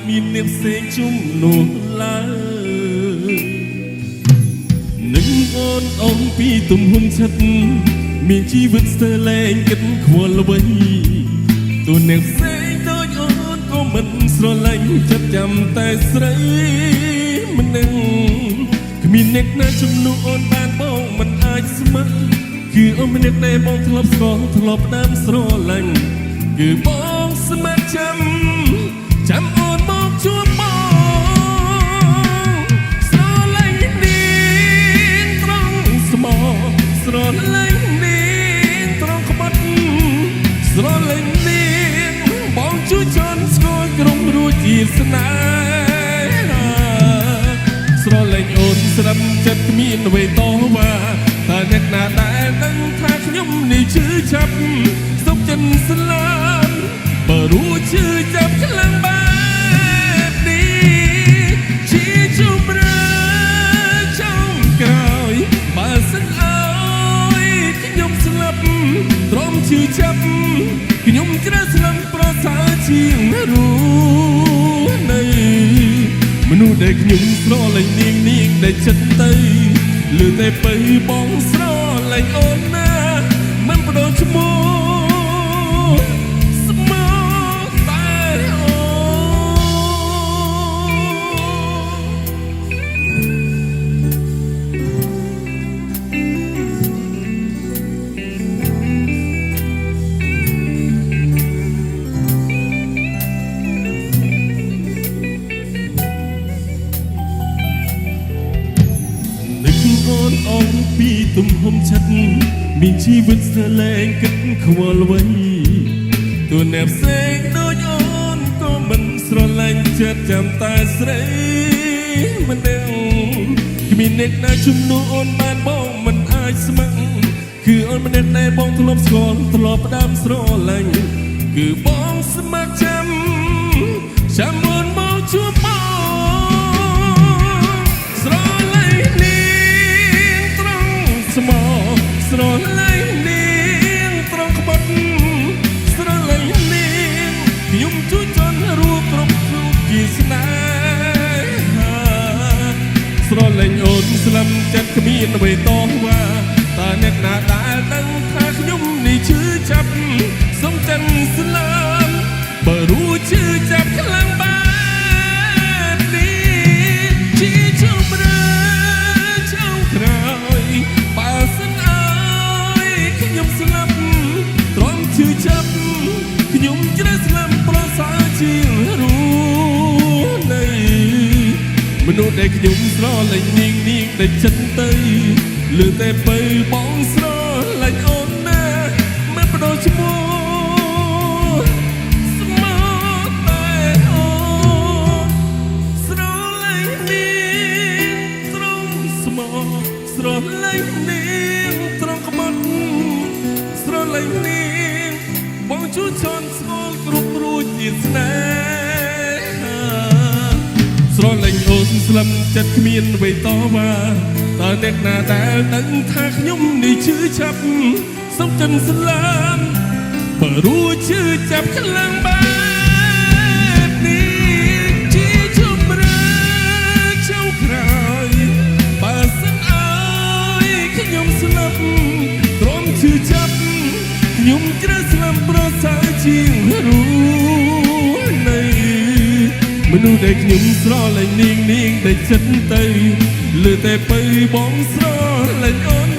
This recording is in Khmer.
មានអ្នកផ្សេងជំនួសឡើយនឹងអូនអងពីទំហំចិត្តមានជីវិតស្ទើរលែងគិតខ្វល់អ្វីទូអ្នកផ្សេងដូចអូនក៏មិនស្រឡាញ់ចិត្តចាំតែស្រីម្នាក់គ្មានអ្នកណាជំនួសអូនបានបងមិនអាចស្មើគឺអូនម្នាក់ដែលបងធ្លាប់ស្គាល់ធ្លាប់ដើមស្រឡាញ់គឺបងស្ម័គ្រចាំចាំអូនមកជួបបងស្រឡាញ់នាងត្រង់ស្មោស្រឡាញ់នាងត្រង់ក្បត់ស្រឡាញ់នាងបងជួយជន់ស្គាល់ក្រុមរួចជាស្នេហាស្រឡាញ់អូនស្រាប់ចិត្តគ្មានអ្វីតវ៉ាតើអ្នកណាដែលដឹងថាខ្ញុំនេះឈឺចាប់សុខចិនស្លាមបើរួចឈឺចាប់ខ្លាំងបែបនេះជាជំរឿចុងក្រោយបើសិនអើយខ្ញុំស្លាប់ទ្រាំឈឺចាប់ខ្ញុំជ្រើសស្លាប់ប្រសើរជាងរស់នៅ មនុស្សដែលខ្ញុំស្រឡាញ់នាងនាងដែលចិត្តទៅឬតែទៅបងស្រឡាញ់អូនណាមិនបដូរឈ្មោះស្មោតែអូន នឹកអូនអងពីទំហំចិត្តមានជីវិតស្រលែងគិតខ្វល់អ្វីទូអ្នកផ្សេងដូចអូនក៏មិនស្រឡាញ់ចិត្តចាំតែស្រីម្នាក់គ្មានអ្នកណាជំនួសអូនបានបងមិនអាចស្ម័គ្រគឺអូនម្នាក់ដែលបងធ្លាប់ស្គាល់ធ្លាប់ផ្ដាំស្រឡាញ់គឺបងស្ម័គ្រចាំចាំអូនមកជួបបងស្រឡាញ់នាងត្រង់ស្មោស្រឡាញ់នាងត្រង់ក្បត់ស្រឡាញ់នាងខ្ញុំជួយជន់រួគ្រប់គ្រប់ជាស្នេហាស្រឡាញ់អូនស្លឹមចិត្តគ្មានអ្វីតវ៉ាតើអ្នកណាដែលដឹងថាខ្ញុំនេះឈឺចាប់សុំចិនស្លាមបើរួចឈឺចាប់ខ្លាំងបែបនេះជាជំរឿចុងក្រោយបើសិនអើយខ្ញុំស្លាប់ទ្រាំឈឺចាប់ខ្ញុំជ្រើសស្លាប់ប្រសើរជាងរស់នៅ មនុស្សដែលខ្ញុំស្រឡាញ់នាងនាងដែលចិត្តទៅលើតែបើបងស្រឡាញ់អូនណាមិនបដូរឈ្មោះស្មោតែអូនស្រឡាញ់នាងត្រង់ស្មោស្រឡាញ់នាងត្រង់ក្បត់ស្រឡាញ់នាងបងជួយជន់ស្គាល់គ្រប់រួចជាស្នេហា ស្រឡាញ់អូនស្លឹមចិត្តគ្មានអ្វីតវ៉ាតើអ្នកណាដែលដឹងថាខ្ញុំនេះឈឺចាប់សុំចិនស្លាមបើរួចឈឺចាប់ខ្លាំងបែបនេះជាជំរឿចុងក្រោយបើសិនអើយខ្ញុំស្លាប់ទ្រាំឈឺចាប់ខ្ញុំជ្រើសស្លាប់ប្រសើរជាងរស់នៅ មនុស្សដែលខ្ញុំស្រឡាញ់នាងនាងដែលចិត្តទៅលើតែបើបងស្រឡាញ់អូន